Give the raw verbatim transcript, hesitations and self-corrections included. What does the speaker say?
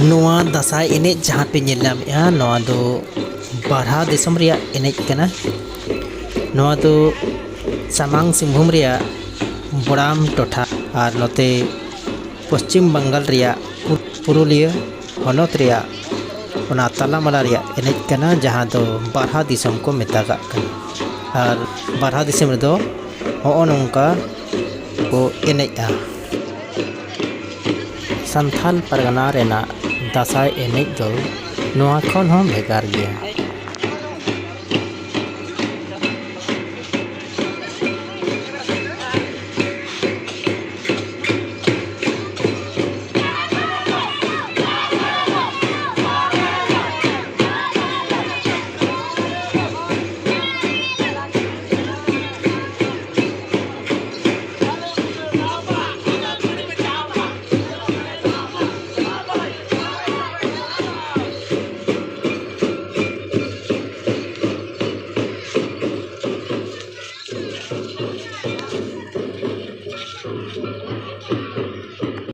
ᱱᱚᱣᱟ ᱫᱟᱸᱥᱟᱭ ᱮᱱᱮᱡ ᱡᱟᱦᱟᱸ ᱯᱮ ᱧᱮᱞ ᱧᱟᱢᱮᱫᱼᱟ, ᱱᱚᱣᱟ ᱫᱚ ᱵᱟᱨᱦᱟ ᱫᱤᱥᱚᱢ ᱨᱮᱭᱟᱜ ᱮᱱᱮᱡ ᱠᱟᱱᱟ᱾ ᱱᱚᱣᱟ ᱫᱚ ᱥᱟᱢᱟᱝ ᱥᱤᱝᱵᱷᱩᱢ ᱨᱮᱭᱟᱜ ᱵᱚᱲᱟᱢ ᱴᱚᱴᱷᱟ ᱟᱨ ᱱᱚᱛᱮ ᱯᱚᱥᱪᱤᱢ ᱵᱟᱝᱜᱟᱞ ᱨᱮᱭᱟᱜ ᱯᱩᱨᱩᱞᱤᱭᱟᱹ ᱦᱚᱱᱚᱛ ᱨᱮᱭᱟᱜ ᱚᱱᱟ ᱛᱟᱞᱟᱢᱟᱞᱟ ᱨᱮᱭᱟᱜ ᱮᱱᱮᱡ ᱠᱟᱱᱟ, ᱡᱟᱦᱟᱸ ᱫᱚ ᱵᱟᱨᱦᱟ ᱫᱤᱥᱚᱢ ᱠᱚ ᱢᱮᱛᱟᱜᱟᱜ ᱠᱟᱱᱟ᱾ ᱟᱨ ᱵᱟᱨᱦᱟ ᱫᱤᱥᱚᱢ ᱨᱮᱫᱚ ᱦᱚᱸᱜᱼᱚ ᱱᱚᱝᱠᱟ ᱠᱚ ᱮᱱᱮᱡᱼᱟ᱾ ᱥᱟᱱᱛᱷᱟᱞ ᱯᱟᱨᱜᱟᱱᱟ ᱨᱮᱱᱟᱜ ᱫᱟᱸᱥᱟᱭ ᱮᱱᱮᱡ ᱫᱚ ᱱᱚᱣᱟ ᱠᱷᱚᱱ ᱦᱚᱸ ᱵᱷᱮᱜᱟᱨ ᱜᱮᱭᱟ᱾